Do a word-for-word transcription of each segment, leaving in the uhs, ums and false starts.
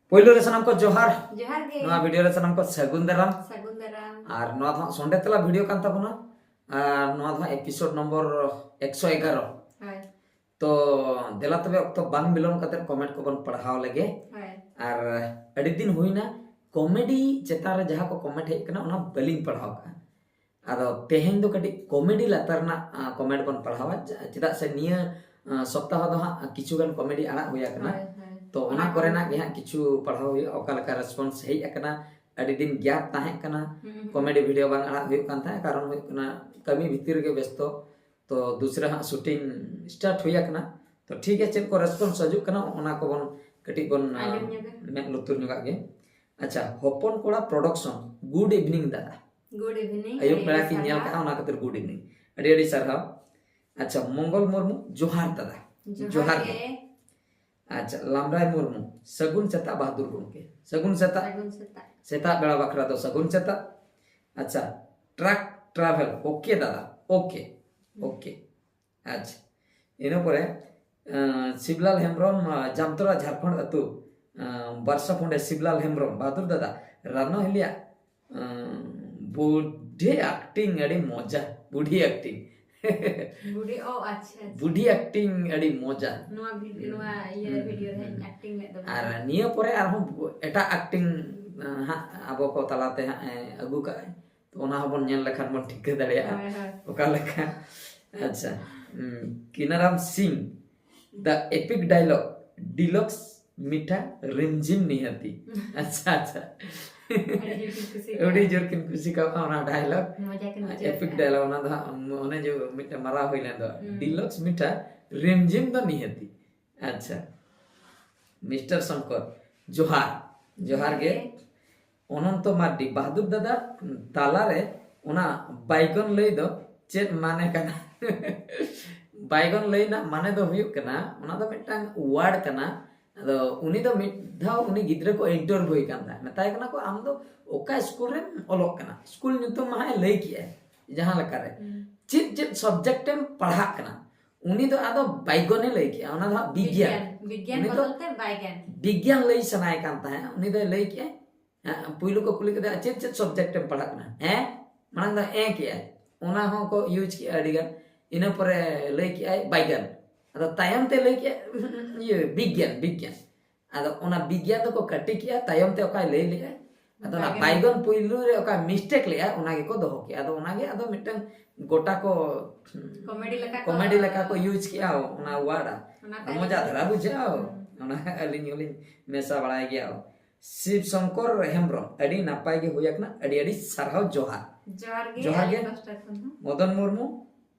ᱯᱳᱭᱞᱳ ᱨᱮ ᱥᱟᱱᱟᱢ ᱠᱚ ᱡᱚᱦᱟᱨ᱾ ᱡᱚᱦᱟᱨ ᱜᱮ᱾ ᱱᱚᱣᱟ ᱵᱷᱤᱰᱤᱭᱳ ᱨᱮ ᱥᱟᱱᱟᱢ ᱠᱚ ᱥᱟᱹᱜᱩᱱ ᱫᱟᱨᱟᱢ᱾ ᱥᱟᱹᱜᱩᱱ ᱫᱟᱨᱟᱢ᱾ ᱟᱨ ᱱᱚᱣᱟ ᱫᱚ ᱦᱟᱸᱜ ᱥᱚᱱᱰᱮ ᱛᱟᱞᱟ ᱵᱷᱤᱰᱤᱭᱳ ᱠᱟᱱ ᱛᱟᱵᱚᱱᱟ᱾ ᱟᱨ ᱱᱚᱣᱟ ᱫᱚ ᱦᱟᱸᱜ ᱮᱯᱤᱥᱳᱰ ᱱᱚᱢᱵᱚᱨ ᱮᱠᱥᱚ ᱮᱜᱟᱨᱚ᱾ ᱦᱳᱭ᱾ ᱛᱚ ᱫᱮᱞᱟ ᱛᱚᱵᱮ ᱚᱠᱛᱚ ᱵᱟᱝ ᱵᱤᱞᱚᱢ ᱠᱟᱛᱮ ᱠᱚᱢᱮᱱᱴ ᱠᱚᱵᱚᱱ ᱯᱟᱲᱦᱟᱣ ᱞᱮᱜᱮ᱾ ᱦᱳᱭ᱾ ᱟᱨ ᱟᱹᱰᱤ ᱫᱤᱱ ᱦᱩᱭᱱᱟ ᱠᱚᱢᱮᱰᱤ ᱪᱮᱛᱟᱱ ᱨᱮ ᱡᱟᱦᱟᱸ ᱠᱚ ᱠᱚᱢᱮᱱᱴ ᱦᱮᱡ ᱠᱟᱱᱟ ᱚᱱᱟ ᱵᱟᱹᱞᱤᱧ ᱯᱟᱲᱦᱟᱣ ᱠᱟᱜᱼᱟ᱾ ᱟᱫᱚ ᱛᱮᱦᱮᱧ ᱫᱚ ᱠᱟᱹᱴᱤᱡ ᱠᱚᱢᱮᱰᱤ ᱞᱟᱛᱟᱨ ᱨᱮᱱᱟᱜ ᱠᱚᱢᱮᱱᱴ ᱵᱚᱱ ᱯᱟᱲᱦᱟᱣᱟ, ᱪᱮᱫᱟᱜ ᱥᱮ ᱱᱤᱭᱟᱹ ᱥᱚᱯᱛᱟᱦᱚ ᱫᱚ ᱦᱟᱸᱜ ᱠᱤᱪᱷᱩ ᱜᱟᱱ ᱠᱚᱢᱮᱰᱤ ᱟᱲᱟᱜ ᱦᱩᱭ ᱟᱠᱟᱱᱟ᱾ ᱦᱳᱭ, ᱦᱳᱭ᱾ ᱛᱚ ᱚᱱᱟ ᱠᱚᱨᱮᱱᱟᱜ ᱜᱮ ᱦᱟᱸᱜ ᱠᱤᱪᱷᱩ ᱯᱟᱲᱦᱟᱣ ᱦᱩᱭᱩᱜᱼᱟ, ᱚᱠᱟ ᱞᱮᱠᱟ ᱨᱮᱥᱯᱚᱱᱥ ᱦᱮᱡ ᱟᱠᱟᱱᱟ᱾ ᱟᱹᱰᱤ ᱫᱤᱱ ᱜᱮᱯ ᱛᱟᱦᱮᱸ ᱠᱟᱱᱟ, ᱦᱩᱸ, ᱦᱩᱸ᱾ ᱠᱚᱢᱮᱰᱤ ᱵᱷᱤᱰᱤᱭᱳ ᱵᱟᱝ ᱟᱲᱟᱜ ᱦᱩᱭᱩᱜ ᱠᱟᱱ ᱛᱟᱦᱮᱸᱫ, ᱠᱟᱨᱚᱱ ᱦᱩᱭᱩᱜ ᱠᱟᱱᱟ ᱠᱟᱹᱢᱤ ᱵᱷᱤᱛᱤᱨ ᱨᱮᱜᱮ ᱵᱮᱥᱛᱚ᱾ ᱛᱚ ᱫᱩᱥᱨᱟ ᱦᱟᱸᱜ ᱥᱩᱴᱤᱝ ᱥᱴᱟᱨᱴ ᱦᱩᱭ ᱟᱠᱟᱱᱟ᱾ ᱛᱚ ᱴᱷᱤᱠ ᱜᱮᱭᱟ, ᱪᱮᱫ ᱠᱚ ᱨᱮᱥᱯᱚᱱᱥ ᱦᱤᱡᱩᱜ ᱠᱟᱱᱟ ᱚᱱᱟ ᱠᱚᱵᱚᱱ ᱠᱟᱹᱴᱤᱡ ᱵᱚᱱ ᱟᱸᱡᱚᱢ ᱧᱚᱜᱟ᱾ ᱢᱮᱫ ᱞᱩᱛᱩᱨ ᱧᱚᱜᱟᱜ ᱜᱮ᱾ ᱟᱪᱪᱷᱟ, ᱦᱚᱯᱚᱱ ᱠᱚᱲᱟ ᱯᱨᱚᱰᱟᱠᱥᱚᱱ, ᱜᱩᱰ ᱤᱵᱷᱤᱱᱤᱝ ᱫᱟᱫᱟ᱾ ᱜᱩᱰ ᱤᱵᱷᱤᱱᱤᱝ᱾ ᱟᱹᱭᱩᱵ ᱵᱮᱲᱟ ᱠᱤᱱ ᱧᱮᱞ ᱠᱟᱜᱼᱟ, ᱚᱱᱟ ᱠᱷᱟᱹᱛᱤᱨ ᱜᱩᱰ ᱤᱵᱷᱤᱱᱤᱝ᱾ ᱟᱹᱰᱤ ᱟᱹᱰᱤ ᱥᱟᱨᱦᱟᱣ᱾ ᱟᱪᱪᱷᱟ, ᱢᱚᱝᱜᱚᱞ ᱢᱩᱨᱢᱩ, ᱡᱚᱦᱟᱨ ᱫᱟᱫᱟ᱾ ᱡᱚᱦᱟᱨ ᱜᱮ᱾ ᱟᱪᱪᱷᱟ, ᱞᱟᱢᱨᱟᱭ ᱢᱩᱨᱢᱩ, ᱥᱟᱹᱜᱩᱱ ᱥᱮᱛᱟᱜ ᱵᱟᱦᱟᱫᱩᱨ ᱜᱚᱢᱠᱮ᱾ ᱥᱟᱹᱜᱩᱱ ᱥᱮᱛᱟᱜ᱾ ᱥᱟᱹᱜᱩᱱ ᱥᱮᱛᱟᱜ᱾ ᱥᱮᱛᱟᱜ ᱵᱮᱲᱟ ᱵᱟᱠᱷᱨᱟ ᱫᱚ ᱥᱟᱹᱜᱩᱱ ᱥᱮᱛᱟᱜ᱾ ᱟᱪᱪᱷᱟ, ᱴᱨᱟᱠ ᱴᱨᱟᱵᱷᱮᱞ, ᱳᱠᱮ ᱫᱟᱫᱟ, ᱳᱠᱮ, ᱳᱠᱮ᱾ ᱟᱪᱪᱷᱟ, ᱤᱱᱟᱹ ᱯᱚᱨᱮ ᱟᱸ, ᱥᱤᱵᱞᱟᱞ ᱦᱮᱢᱵᱨᱚᱢ, ᱟᱸ, ᱡᱟᱢᱛᱚᱲᱟ ᱡᱷᱟᱲᱠᱷᱚᱸᱰ ᱟᱹᱛᱩ, ᱟᱸ, ᱵᱟᱨᱥᱟ ᱯᱩᱸᱰᱮ ᱥᱤᱵᱞᱟᱞ ᱦᱮᱢᱵᱨᱚᱢ, ᱵᱟᱦᱟᱫᱩᱨ ᱫᱟᱫᱟ, ᱨᱟᱱᱚ ᱦᱤᱞᱤᱭᱟ, ᱟᱸ, ᱵᱩᱰᱷᱤ ᱟᱠᱴᱤᱝ ᱟᱹᱰᱤ ᱢᱚᱡᱟ, ᱵᱩᱰᱷᱤ ᱟᱠᱴᱤᱝ᱾ ᱵᱩᱰᱷᱤ, ᱚ, ᱟᱪᱪᱷᱟ, ᱟᱪᱪᱷᱟ᱾ ᱵᱩᱰᱷᱤ ᱟᱠᱴᱤᱝ ᱟᱹᱰᱤ ᱢᱚᱡᱟ᱾ ᱱᱚᱣᱟ ᱵᱷᱤᱰ-, ᱱᱚᱣᱟ ᱤᱭᱟᱹ ᱦᱩᱸ, ᱵᱷᱤᱰᱤᱭᱳ ᱨᱮ ᱦᱩᱸ᱾ ᱟᱠᱴᱤᱝ ᱞᱮᱫ ᱫᱚ᱾ ᱟᱨ ᱱᱤᱭᱟᱹ ᱯᱚᱨᱮ ᱟᱨᱦᱚᱸ ᱮᱴᱟᱜ ᱟᱠᱴᱤᱝ, ᱟᱸ, ᱦᱟᱸᱜ ᱟᱵᱚ ᱠᱚ ᱛᱟᱞᱟᱛᱮ ᱦᱟᱸᱜ ᱮ ᱟᱹᱜᱩ ᱠᱟᱜᱼᱟᱭ᱾ ᱛᱚ ᱚᱱᱟ ᱦᱚᱸᱵᱚᱱ ᱧᱮᱞ ᱞᱮᱠᱷᱟᱱ ᱵᱚᱱ ᱴᱷᱤᱠᱟᱹ ᱫᱟᱲᱮᱭᱟᱜᱼᱟ ᱦᱳᱭ, ᱦᱳᱭ᱾ ᱚᱠᱟ ᱞᱮᱠᱟ᱾ ᱟᱪᱪᱷᱟ, ᱩᱸ, ᱠᱤᱱᱟᱨᱟᱢ ᱥᱤᱝ, the epic dialogue, deluxe ᱢᱤᱴᱷᱟ ᱨᱤᱢᱡᱷᱤᱢ ᱱᱤᱦᱟᱹᱛᱤ᱾ ᱟᱪᱪᱷᱟ, ᱟᱪᱪᱷᱟ᱾ ᱟᱹᱰᱤ ᱡᱳᱨ ᱠᱤᱱ ᱠᱩᱥᱤ ᱠᱟᱜᱼᱟ᱾ ᱟᱹᱰᱤ ᱡᱳᱨ ᱠᱤᱱ ᱠᱩᱥᱤ ᱠᱟᱣᱟ ᱚᱱᱟ ᱰᱟᱭᱞᱚᱜ᱾ ᱢᱚᱡᱟ ᱠᱤᱱ ᱵᱩᱡᱷᱟᱹᱣ ᱮᱯᱤᱠ ᱠᱟᱜᱼᱟ᱾ ᱰᱟᱭᱞᱚᱜ, ᱚᱱᱟ ᱫᱚ ᱦᱟᱸᱜ ᱚᱱᱮ ᱡᱮ ᱢᱤᱫᱴᱮᱱ ᱢᱟᱨᱟᱣ ᱦᱩᱭ ᱞᱮᱱ ᱫᱚ, ᱦᱩᱸ᱾ ᱰᱤᱞᱚᱠᱥ ᱢᱤᱴᱷᱟ ᱨᱤᱢᱡᱷᱤᱢ ᱫᱚ ᱱᱤᱦᱟᱹᱛᱤ᱾ ᱟᱪᱪᱷᱟ, ᱢᱤᱥᱴᱟᱨ ᱥᱚᱝᱠᱚᱨ, ᱡᱚᱦᱟᱨ᱾ ᱡᱚᱦᱟᱨ ᱜᱮ᱾ ᱚᱱᱚᱱᱛᱚ ᱢᱟᱨᱰᱤ, ᱵᱟᱦᱟᱫᱩᱨ ᱫᱟᱫᱟ, ᱛᱟᱞᱟᱨᱮ ᱚᱱᱟ ᱵᱟᱭᱜᱚᱱ ᱞᱟᱹᱭ ᱫᱚ ᱪᱮᱫ ᱢᱟᱱᱮ ᱠᱟᱱᱟ? ᱵᱟᱭᱜᱚᱱ ᱞᱟᱹᱭ ᱨᱮᱱᱟᱜ ᱢᱟᱱᱮ ᱫᱚ ᱦᱩᱭᱩᱜ ᱠᱟᱱᱟ, ᱚᱱᱟ ᱫᱚ ᱢᱤᱫᱴᱟᱝ ᱣᱟᱨᱰ ᱠᱟᱱᱟ᱾ ᱟᱫᱚ ᱩᱱᱤ ᱫᱚ ᱢᱤᱫ ᱫᱷᱟᱣ ᱩᱱᱤ ᱜᱤᱫᱽᱨᱟᱹ ᱠᱚ ᱤᱱᱴᱟᱨᱵᱷᱤᱭᱩᱭ ᱠᱟᱱ ᱛᱟᱦᱮᱸᱫ, ᱢᱮᱛᱟᱭ ᱠᱟᱱᱟ ᱠᱚ, "ᱟᱢ ᱫᱚ ᱚᱠᱟ ᱥᱠᱩᱞ ᱨᱮᱢ ᱚᱞᱚᱜ ᱠᱟᱱᱟ?" ᱥᱠᱩᱞ ᱧᱩᱛᱩᱢ ᱢᱟ ᱦᱟᱸᱜ ᱮ ᱞᱟᱹᱭ ᱠᱮᱜᱼᱟ, ᱡᱟᱦᱟᱸ ᱞᱮᱠᱟᱨᱮ, ᱦᱩᱸ᱾ "ᱪᱮᱫ ᱪᱮᱫ ᱥᱟᱵᱡᱮᱠᱴ ᱮᱢ ᱯᱟᱲᱦᱟᱜ ᱠᱟᱱᱟ?" ᱩᱱᱤ ᱫᱚ ᱟᱫᱚ ᱵᱟᱭᱜᱚᱱᱮ ᱞᱟᱹᱭ ᱠᱮᱜᱼᱟ, ᱚᱱᱟ ᱫᱚ ᱦᱟᱸᱜ ᱵᱤᱜᱽᱭᱟᱱ᱾ ᱵᱤᱜᱽᱭᱟᱱ ᱩᱱᱤ ᱫᱚ ᱵᱚᱫᱚᱞ ᱛᱮ ᱵᱟᱭᱜᱟᱱ᱾ ᱵᱤᱜᱽᱭᱟᱱ ᱞᱟᱹᱭ ᱥᱟᱱᱟᱭᱮ ᱠᱟᱱ ᱛᱟᱦᱮᱸᱫ᱾ ᱩᱱᱤ ᱫᱚᱭ ᱞᱟᱹᱭ ᱠᱮᱜᱼᱟ, ᱦᱮᱸ, ᱯᱩᱭᱞᱩ ᱠᱚ ᱠᱩᱞᱤ ᱠᱮᱫᱮᱭᱟ, "ᱪᱮᱫ ᱪᱮᱫ ᱥᱟᱵᱡᱮᱠᱴ ᱮᱢ ᱯᱟᱲᱦᱟᱜ ᱠᱟᱱᱟ?" ᱦᱮᱸ, ᱢᱟᱲᱟᱝ ᱫᱚ ᱮᱸ ᱠᱮᱜᱼᱟᱭ, ᱚᱱᱟ ᱦᱚᱸᱠᱚ ᱤᱭᱩᱡᱽ ᱠᱮᱜᱼᱟ ᱟᱹᱰᱤ ᱜᱟᱱ᱾ ᱤᱱᱟᱹ ᱯᱚᱨᱮ ᱞᱟᱹᱭ ᱠᱮᱜᱼᱟᱭ ᱵᱟᱭᱜᱟᱱ, ᱟᱫᱚ ᱛᱟᱭᱚᱢ ᱛᱮ ᱞᱟᱹᱭ ᱠᱮᱜᱼᱟ ᱤᱭᱟᱹ ᱵᱤᱜᱽᱭᱟᱱ, ᱵᱤᱜᱽᱭᱟᱱ᱾ ᱟᱫᱚ ᱚᱱᱟ ᱵᱤᱜᱽᱭᱟᱱ ᱫᱚᱠᱚ ᱠᱟᱹᱴᱤ ᱠᱮᱜᱼᱟ, ᱛᱟᱭᱚᱢ ᱛᱮ ᱚᱠᱟᱭ ᱞᱟᱹᱭ ᱞᱮᱜᱼᱟ, ᱟᱫᱚ ᱚᱱᱟ ᱵᱟᱭᱜᱟᱱ᱾ ᱵᱟᱭᱜᱚᱱ ᱯᱩᱭᱞᱩ ᱨᱮ ᱚᱠᱟ ᱢᱤᱥᱴᱮᱠ ᱞᱮᱜᱼᱟ, ᱚᱱᱟ ᱜᱮᱠᱚ ᱫᱚᱦᱚ ᱠᱮᱜᱼᱟ᱾ ᱟᱫᱚ ᱚᱱᱟᱜᱮ ᱟᱫᱚ ᱢᱤᱫᱴᱟᱝ ᱜᱚᱴᱟ ᱠᱚ ᱠᱚᱢᱮᱰᱤ ᱞᱮᱠᱟ ᱠᱚ ᱠᱚᱢᱮᱰᱤ ᱞᱮᱠᱟ ᱠᱚ ᱤᱭᱩᱡᱽ ᱠᱮᱜᱼᱟ ᱚᱱᱟ ᱣᱟᱨᱰ᱾ ᱚᱱᱟᱛᱮ ᱢᱚᱡᱟ ᱫᱷᱟᱨᱟ ᱵᱩᱡᱷᱟᱹᱜᱼᱟ᱾ ᱚᱱᱟ ᱟᱹᱞᱤᱧ ᱦᱚᱸᱞᱤᱧ ᱢᱮᱥᱟ ᱵᱟᱲᱟᱭ ᱜᱮᱭᱟ᱾ ᱥᱤᱵ ᱥᱚᱝᱠᱚᱨ ᱦᱮᱢᱵᱨᱚᱢ, ᱟᱹᱰᱤ ᱱᱟᱯᱟᱭ ᱜᱮ ᱦᱩᱭ ᱟᱠᱟᱱᱟ, ᱟᱹᱰᱤ ᱟᱹᱰᱤ ᱥᱟᱨᱦᱟᱣ, ᱡᱚᱦᱟᱨ᱾ ᱡᱚᱦᱟᱨ ᱜᱮ ᱡᱚᱦᱟᱨ ᱜᱮ᱾ ᱟᱹᱞᱤᱧ ᱯᱟᱥᱴᱟ ᱠᱷᱚᱱ ᱦᱚᱸ᱾ ᱢᱚᱫᱚᱱ ᱢᱩᱨᱢᱩ,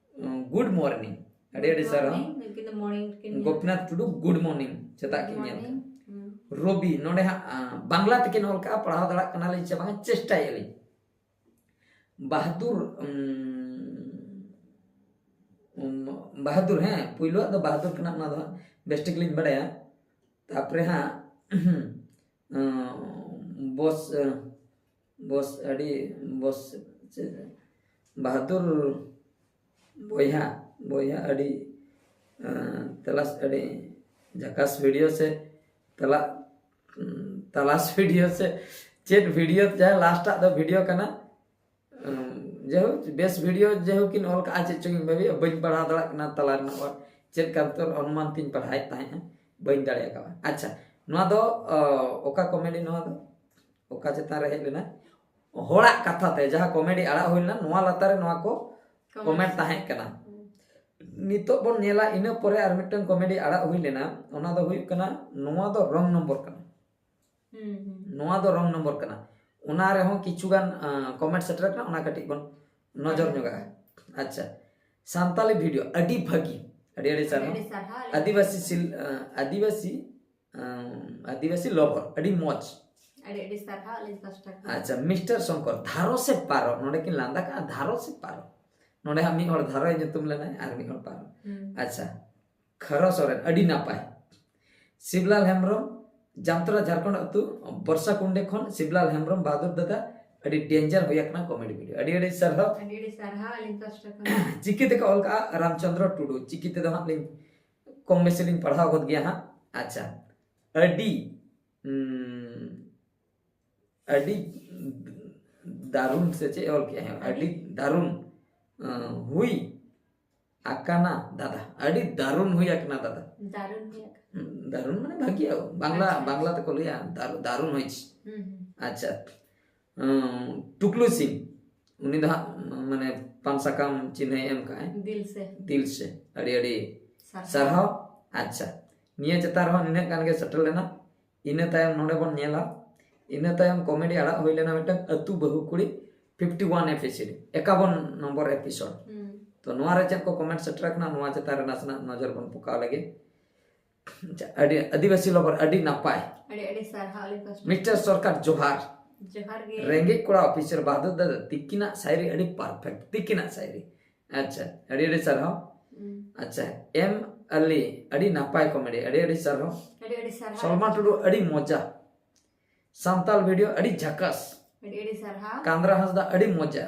ᱜᱩᱰ ᱢᱚᱨᱱᱤᱝ, ᱟᱹᱰᱤ ᱟᱹᱰᱤ ᱥᱟᱨᱦᱟᱣ᱾ Morning, ᱱᱩᱠᱤᱱ ᱫᱚ ᱢᱚᱨᱱᱤᱝ ᱠᱤᱱ ᱧᱮᱞ ᱜᱳᱯᱤᱱᱟᱛᱷ ᱴᱩᱰᱩ, ᱜᱩᱰ ᱢᱚᱨᱱᱤᱝ, ᱥᱮᱛᱟᱜ ᱠᱤᱱ ᱧᱮᱞ ᱠᱟᱱᱟ᱾ ᱢᱚᱨᱱᱤᱝ, ᱦᱩᱸ᱾ ᱨᱚᱵᱤ, ᱱᱚᱰᱮ ᱦᱟᱸᱜ ᱟᱸ, ᱵᱟᱝᱞᱟ ᱛᱮᱠᱤᱱ ᱚᱞ ᱠᱟᱜᱼᱟ, ᱯᱟᱲᱦᱟᱣ ᱫᱟᱲᱮᱭᱟᱜ ᱠᱟᱱᱟᱞᱤᱧ ᱥᱮ ᱵᱟᱝ, ᱪᱮᱥᱴᱟᱭᱮᱫᱼᱟ ᱞᱤᱧ᱾ ᱵᱟᱦᱟᱫᱩᱨ, ᱩᱢ, ᱩᱢ, ᱵᱟᱦᱟᱫᱩᱨ, ᱦᱮᱸ, ᱯᱩᱭᱞᱩᱣᱟᱜ ᱫᱚ ᱵᱟᱦᱟᱫᱩᱨ ᱠᱟᱱᱟ, ᱚᱱᱟ ᱫᱚ ᱦᱟᱸᱜ ᱵᱮᱥ ᱴᱷᱤᱠ ᱞᱤᱧ ᱵᱟᱲᱟᱭᱟ᱾ ᱛᱟᱯᱚᱨᱮ ᱦᱟᱸᱜ ᱩᱸ, ᱵᱚᱥ, ᱩᱸ, ᱵᱚᱥ, ᱟᱹᱰᱤ ᱵᱚᱥ, ᱪᱮᱫ, ᱵᱟᱦᱟᱫᱩᱨ ᱵᱚᱭᱦᱟ, ᱵᱚᱭᱦᱟ ᱟᱹᱰᱤ, ᱩᱸ, ᱛᱟᱞᱟᱥ, ᱟᱹᱰᱤ ᱡᱟᱠᱟᱥ ᱵᱷᱤᱰᱤᱭᱳ ᱥᱮ ᱛᱟᱞᱟ, ᱩᱸ, ᱛᱟᱞᱟᱥ ᱵᱷᱤᱰᱤᱭᱳ ᱥᱮ ᱪᱮᱫ ᱵᱷᱤᱰᱤᱭᱳ, ᱡᱟᱦᱟᱸ ᱞᱟᱥᱴᱟᱜ ᱫᱚ ᱵᱷᱤᱰᱤᱭᱳ ᱠᱟᱱᱟ᱾ ᱩᱸ, ᱡᱟᱭᱦᱳᱠ, ᱵᱮᱥ ᱵᱷᱤᱰᱤᱭᱳ ᱡᱟᱭᱦᱳᱠ ᱠᱤᱱ ᱚᱞ ᱠᱟᱜᱼᱟ, ᱪᱮᱫ ᱪᱚᱝ ᱤᱧ ᱵᱷᱟᱵᱤᱭᱟ, ᱵᱟᱹᱧ ᱯᱟᱲᱦᱟᱣ ᱫᱟᱲᱮᱭᱟᱜ ᱠᱟᱱᱟ ᱛᱟᱞᱟ ᱨᱮᱱᱟᱜ ᱚᱞ᱾ ᱪᱮᱫ ᱠᱟᱱ ᱛᱚᱨ ᱚᱱᱩᱢᱟᱱ ᱛᱤᱧ ᱯᱟᱲᱦᱟᱣᱮᱫ ᱛᱟᱦᱮᱸᱫᱼᱟ, ᱵᱟᱹᱧ ᱫᱟᱲᱮ ᱟᱠᱟᱫᱟ᱾ ᱟᱪᱪᱷᱟ, ᱱᱚᱣᱟ ᱫᱚ, ᱚ, ᱚᱠᱟ ᱠᱚᱢᱮᱰᱤ ᱱᱚᱣᱟ ᱫᱚ? ᱚᱠᱟ ᱪᱮᱛᱟᱱ ᱨᱮ ᱦᱮᱡ ᱞᱮᱱᱟ? ᱦᱚᱲᱟᱜ ᱠᱟᱛᱷᱟ ᱛᱮ ᱡᱟᱦᱟᱸ ᱠᱚᱢᱮᱰᱤ ᱟᱲᱟᱜ ᱦᱩᱭ ᱞᱮᱱᱟ, ᱱᱚᱣᱟ ᱞᱟᱛᱟᱨ ᱨᱮ ᱱᱚᱣᱟ ᱠᱚ ᱠᱚᱢᱮᱱᱴ ᱛᱟᱦᱮᱸ ᱠᱟᱱᱟ᱾ ᱱᱤᱛᱚᱜ ᱵᱚᱱ ᱧᱮᱞᱟ, ᱤᱱᱟᱹ ᱯᱚᱨᱮ ᱟᱨ ᱢᱤᱫᱴᱟᱝ ᱠᱚᱢᱮᱰᱤ ᱟᱲᱟᱜ ᱦᱩᱭ ᱞᱮᱱᱟ, ᱚᱱᱟ ᱫᱚ ᱦᱩᱭᱩᱜ ᱠᱟᱱᱟ, ᱱᱚᱣᱟ ᱫᱚ ᱨᱚᱝ ᱱᱚᱢᱵᱚᱨ ᱠᱟᱱᱟ᱾ ᱦᱩᱸ, ᱦᱩᱸ᱾ ᱱᱚᱣᱟ ᱫᱚ ᱨᱚᱝ ᱱᱚᱢᱵᱚᱨ ᱠᱟᱱᱟ᱾ ᱚᱱᱟ ᱨᱮᱦᱚᱸ ᱠᱤᱪᱷᱩ ᱜᱟᱱ, ᱟᱸ, ᱠᱚᱢᱮᱱᱴ ᱥᱮᱴᱮᱨ ᱟᱠᱟᱱᱟ, ᱚᱱᱟ ᱠᱟᱹᱴᱤᱡ ᱵᱚᱱ ᱱᱚᱡᱚᱨ ᱧᱚᱜᱟᱜᱼᱟ᱾ ᱟᱪᱪᱷᱟ, ᱥᱟᱱᱛᱟᱞᱤ ᱵᱷᱤᱰᱤᱭᱳ ᱟᱹᱰᱤ ᱵᱷᱟᱹᱜᱤ, ᱟᱹᱰᱤ ᱟᱹᱰᱤ ᱥᱟᱨᱦᱟᱣ᱾ ᱟᱹᱰᱤ ᱥᱟᱨᱦᱟᱣ᱾ ᱟᱹᱫᱤᱵᱟᱹᱥᱤ ᱥᱤᱞ-, ᱟᱸ, ᱟᱹᱫᱤᱵᱟᱹᱥᱤ, ᱟᱸ, ᱟᱹᱫᱤᱵᱟᱹᱥᱤ ᱞᱚᱵᱚᱨ, ᱟᱹᱰᱤ ᱢᱚᱡᱽ᱾ ᱟᱹᱰᱤ ᱟᱹᱰᱤ ᱥᱟᱨᱦᱟᱣ ᱟᱹᱞᱤᱧ ᱯᱟᱥᱴᱟ ᱠᱷᱚᱱ᱾ ᱟᱪᱪᱷᱟ, ᱢᱤᱥᱴᱟᱨ ᱥᱚᱝᱠᱚᱨ, ᱫᱷᱟᱨᱚ ᱥᱮ ᱯᱟᱨᱚ, ᱱᱚᱰᱮ ᱠᱤᱱ ᱞᱟᱸᱫᱟ ᱠᱟᱜᱼᱟ, ᱫᱷᱟᱨᱚ ᱥᱮ ᱯᱟᱨᱚ? ᱱᱚᱰᱮ ᱦᱟᱸᱜ ᱢᱤᱫ ᱦᱚᱲ ᱫᱷᱟᱨᱚᱭ ᱧᱩᱛᱩᱢ ᱞᱮᱱᱟᱭ ᱟᱨ ᱢᱤᱫ ᱦᱚᱲ ᱯᱟᱨᱚ᱾ ᱦᱩᱸ᱾ ᱟᱪᱪᱷᱟ, ᱠᱷᱟᱨᱚ ᱥᱚᱨᱮᱱ, ᱟᱹᱰᱤ ᱱᱟᱯᱟᱭ᱾ ᱥᱤᱵᱽᱞᱟᱞ ᱦᱮᱢᱵᱨᱚᱢ, ᱡᱟᱢᱛᱚᱲᱟ ᱡᱷᱟᱲᱠᱷᱚᱸᱰ ᱟᱹᱛᱩ ᱵᱚᱨᱥᱟ ᱠᱩᱱᱰᱮ ᱠᱷᱚᱱ ᱥᱤᱵᱽᱞᱟᱞ ᱦᱮᱢᱵᱨᱚᱢ ᱵᱟᱦᱟᱫᱩᱨ ᱫᱟᱫᱟ, ᱟᱹᱰᱤ ᱰᱮᱧᱡᱟᱨ ᱦᱩᱭ ᱟᱠᱟᱱᱟ ᱠᱚᱢᱮᱰᱤ ᱵᱷᱤᱰᱤᱭᱳ᱾ ᱟᱹᱰᱤ ᱟᱹᱰᱤ ᱥᱟᱨᱦᱟᱣ᱾ ᱟᱹᱰᱤ ᱟᱹᱰᱤ ᱥᱟᱨᱦᱟᱣ ᱟᱹᱞᱤᱧ ᱯᱟᱥᱴᱟ ᱠᱷᱚᱱ᱾ ᱪᱤᱠᱤ ᱛᱮᱠᱚ ᱚᱞ ᱠᱟᱜᱼᱟ ᱨᱟᱢᱪᱚᱸᱫᱽᱨᱚ ᱴᱩᱰᱩ, ᱪᱤᱠᱤ ᱛᱮᱫᱚ ᱦᱟᱸᱜ ᱞᱤᱧ ᱠᱚᱢ ᱵᱮᱥᱤ ᱞᱤᱧ ᱯᱟᱲᱦᱟᱣ ᱜᱚᱫ ᱜᱮᱭᱟ ᱦᱟᱸᱜ᱾ ᱟᱪᱪᱷᱟ, ᱟᱹᱰᱤ ᱩᱸ, ᱟᱹᱰᱤ ᱫᱟᱨᱩᱱ ᱥᱮ ᱪᱮᱫ ᱮ ᱚᱞ ᱠᱮᱜᱼᱟ? ᱟᱹᱰᱤ ᱫᱟᱨᱩᱱ ᱟᱸ, ᱦᱩᱭ ᱟᱠᱟᱱᱟ ᱫᱟᱫᱟ, ᱟᱹᱰᱤ ᱫᱟᱨᱩᱱ ᱦᱩᱭ ᱟᱠᱟᱱᱟ ᱫᱟᱫᱟ᱾ ᱫᱟᱨᱩᱱ ᱦᱩᱭ ᱟᱠᱟᱱᱟ᱾ ᱦᱩᱸ, ᱫᱟᱨᱩᱱ ᱢᱟᱱᱮ ᱵᱷᱟᱹᱜᱤᱭᱟ, ᱵᱟᱝᱞᱟ ᱵᱟᱝᱞᱟ ᱛᱮᱠᱚ ᱞᱟᱹᱭᱟ ᱫᱟᱨᱩ- ᱫᱟᱨᱩᱱ ᱦᱩᱭ᱾ ᱦᱩᱸ, ᱦᱩᱸ᱾ ᱟᱪᱪᱷᱟ, ᱩᱸ, ᱴᱩᱠᱞᱩ ᱥᱤᱝ, ᱩᱱᱤ ᱫᱚ ᱦᱟᱸᱜ ᱢᱟᱱᱮ ᱯᱟᱱ ᱥᱟᱠᱟᱢ ᱪᱤᱱᱦᱟᱹᱭ ᱮᱢ ᱠᱟᱜᱼᱟᱭ᱾ ᱫᱤᱞ ᱥᱮ᱾ ᱫᱤᱞ ᱥᱮ, ᱟᱹᱰᱤ ᱟᱹᱰᱤ ᱥᱟᱨᱦᱟᱣ᱾ ᱥᱟᱨᱦᱟᱣ᱾ ᱟᱪᱪᱷᱟ, ᱱᱤᱭᱟᱹ ᱪᱮᱛᱟᱱ ᱨᱮᱦᱚᱸ ᱱᱤᱱᱟᱹᱜ ᱜᱟᱱ ᱜᱮ ᱥᱮᱴᱮᱨ ᱞᱮᱱᱟ᱾ ᱤᱱᱟᱹ ᱛᱟᱭᱚᱢ ᱱᱚᱰᱮ ᱵᱚᱱ ᱧᱮᱞᱟ, ᱤᱱᱟᱹ ᱛᱟᱭᱚᱢ ᱠᱚᱢᱮᱰᱤ ᱟᱲᱟᱜ ᱦᱩᱭ ᱞᱮᱱᱟ ᱢᱤᱫᱴᱟᱝ ᱟᱹᱛᱩ ᱵᱟᱹᱦᱩ ᱠᱩᱲᱤ, ᱯᱷᱤᱯᱴᱤ ᱣᱟᱱ ᱮᱯᱤᱥᱳᱰ, ᱮᱠᱟᱵᱚᱱ ᱱᱚᱢᱵᱚᱨ ᱮᱯᱤᱥᱳᱰ᱾ ᱦᱩᱸ᱾ ᱛᱚ ᱱᱚᱣᱟ ᱨᱮ ᱪᱮᱫ ᱠᱚ ᱠᱚᱢᱮᱱᱴ ᱥᱮᱴᱮᱨ ᱟᱠᱟᱱᱟ, ᱱᱚᱣᱟ ᱪᱮᱛᱟᱱ ᱨᱮ ᱱᱟᱥᱮᱱᱟᱜ ᱱᱚᱡᱚᱨ ᱵᱚᱱ ᱯᱚᱠᱟᱣ ᱞᱮᱜᱮ᱾ ᱟᱪᱪᱷᱟ, ᱟᱹᱰᱤ ᱟᱹᱫᱤᱵᱟᱹᱥᱤ ᱞᱚᱵᱚᱨ, ᱟᱹᱰᱤ ᱱᱟᱯᱟᱭ᱾ ᱟᱹᱰᱤ ᱟᱹᱰᱤ ᱥᱟᱨᱦᱟᱣ ᱟᱹᱞᱤᱧ ᱯᱟᱥᱴᱟ᱾ ᱢᱤᱥᱴᱟᱨ ᱥᱚᱨᱠᱟᱨ ᱡᱚᱦᱟᱨ᱾ ᱡᱚᱦᱟᱨ ᱜᱮ᱾ ᱨᱮᱸᱜᱮᱡ ᱠᱚᱲᱟ ᱚᱯᱷᱤᱥᱟᱨ ᱵᱟᱦᱟᱫᱩᱨ ᱫᱟᱫᱟ, ᱛᱤᱠᱤᱱᱟᱜ ᱥᱟᱭᱨᱤ ᱟᱹᱰᱤ ᱯᱟᱨᱯᱷᱮᱠᱴ, ᱛᱤᱠᱤᱱᱟᱜ ᱥᱟᱭᱨᱤ᱾ ᱟᱪᱪᱷᱟ, ᱟᱹᱰᱤ ᱟᱹᱰᱤ ᱥᱟᱨᱦᱟᱣ᱾ ᱦᱩᱸ᱾ ᱟᱪᱪᱷᱟ, ᱮᱢ ᱟᱞᱤ, ᱟᱹᱰᱤ ᱱᱟᱯᱟᱭ ᱠᱚᱢᱮᱰᱤ, ᱟᱹᱰᱤ ᱟᱹᱰᱤ ᱥᱟᱨᱦᱟᱣ᱾ ᱟᱹᱰᱤ ᱟᱹᱰᱤ ᱥᱟᱨᱦᱟᱣ᱾ ᱥᱚᱞᱢᱟ ᱴᱩᱰᱩ, ᱟᱹᱰᱤ ᱢᱚᱡᱟ᱾ ᱥᱟᱱᱛᱟᱞ ᱵᱷᱤᱰᱤᱭᱳ, ᱟᱹᱰᱤ ᱡᱷᱟᱠᱟᱥ᱾ ᱟᱹᱰᱤ ᱟᱹᱰᱤ ᱥᱟᱨᱦᱟᱣ᱾ ᱠᱟᱱᱫᱽᱨᱟ ᱦᱟᱸᱥᱫᱟ, ᱟᱹᱰᱤ ᱢᱚᱡᱟ᱾